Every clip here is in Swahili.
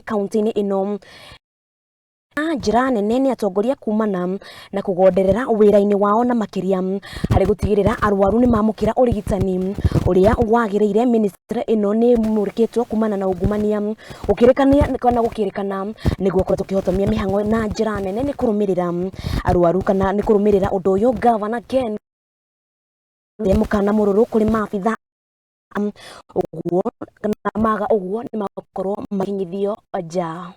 kaunti-inĩ ĩno na njĩra nene nĩ atongoria kumana na kũgonderera wĩra-inĩ wao na makĩria harĩ gũtigĩrĩra arwaru nĩ mamũkĩra ũrigitani ũrĩa wagĩrĩire. Ministry ĩno nĩ ĩmũrĩkĩtwo kumana na ungumania gũkĩrĩkana kana gũkĩrĩkana nĩguo koretwo ũkĩhotomia mĩhang'o na njĩra nene nĩ kũrũmĩrĩra arwaru kana nĩ kũrũmĩrĩra ũndũ ũyũ. Gavana Ken mũkana mũrũrũ kũrĩ maabitha ũguo kana maga ũguo nĩ makorwo makinyithio nja.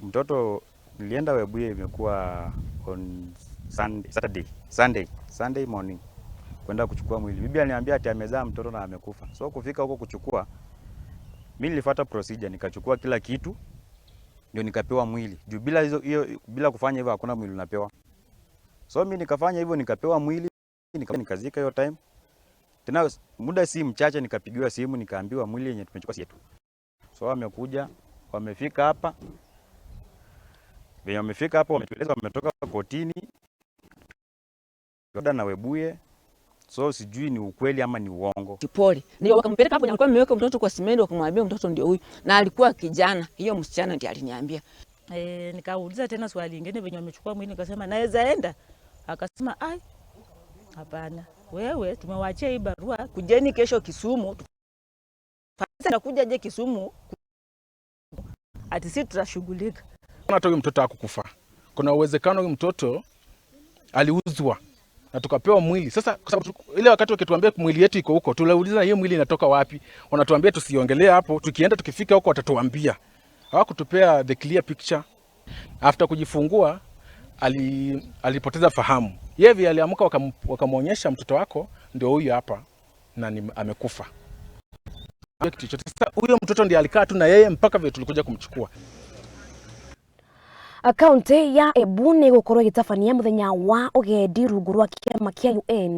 Mtoto nilienda Webuye, imekuwa on Sunday, Saturday, Sunday, Sunday morning kwenda kuchukua mwili. Bibi aliniambia ati amezaa mtoto na amekufa. So kufika huko kuchukua, mimi nilifuata procedure, nikachukua kila kitu ndio nikapewa mwili. Juu bila hizo hiyo, bila kufanya hivyo hakuna mwili unapewa. So mimi nikafanya hivyo, nikapewa mwili, nikazika hiyo time. Tena muda si mchache nikapigiwa simu, nikaambiwa mwili yenye tumechukua si yetu. So wamekuja, wamefika hapa. Venye wamefika hapo wametueleza wametoka kotini na Webuye, so sijui ni ukweli ama ni uongo. Pole. Ndio wakampeleka hapo, alikuwa ameweka mtoto kwa simenti, wakamwambia mtoto ndio huyu, na alikuwa kijana. Hiyo msichana ndiye aliniambia. Nikauliza tena swali lingine venye wamechukua mwili, nikasema naweza enda, akasema, "Ai, hapana, wewe tumewachia hii barua, kujeni kesho Kisumu." Sasa nakuja je Kisumu? Ati sisi tutashughulika. Hata huyu mtoto hakukufa. Kuna uwezekano huyu mtoto aliuzwa na tukapewa mwili. Sasa kwa sababu ile wakati wakituambia mwili yetu iko huko, tuliuliza hiyo mwili inatoka wapi? Wanatuambia tusiongelee hapo, tukienda tukifika huko watatuambia. Hawakutupea the clear picture. After kujifungua alipoteza fahamu. Yeye aliamka, wakamwonyesha mtoto wako ndio huyu hapa na ni, amekufa. Kitu chochote. Sasa huyo mtoto ndiye alikaa tu na yeye mpaka vile tulikuja kumchukua. Kaunti ya Embu nĩ ĩgũkorwo ĩgĩtabania mũthenya wa ũgendi rungu rwa kĩama kĩa UN.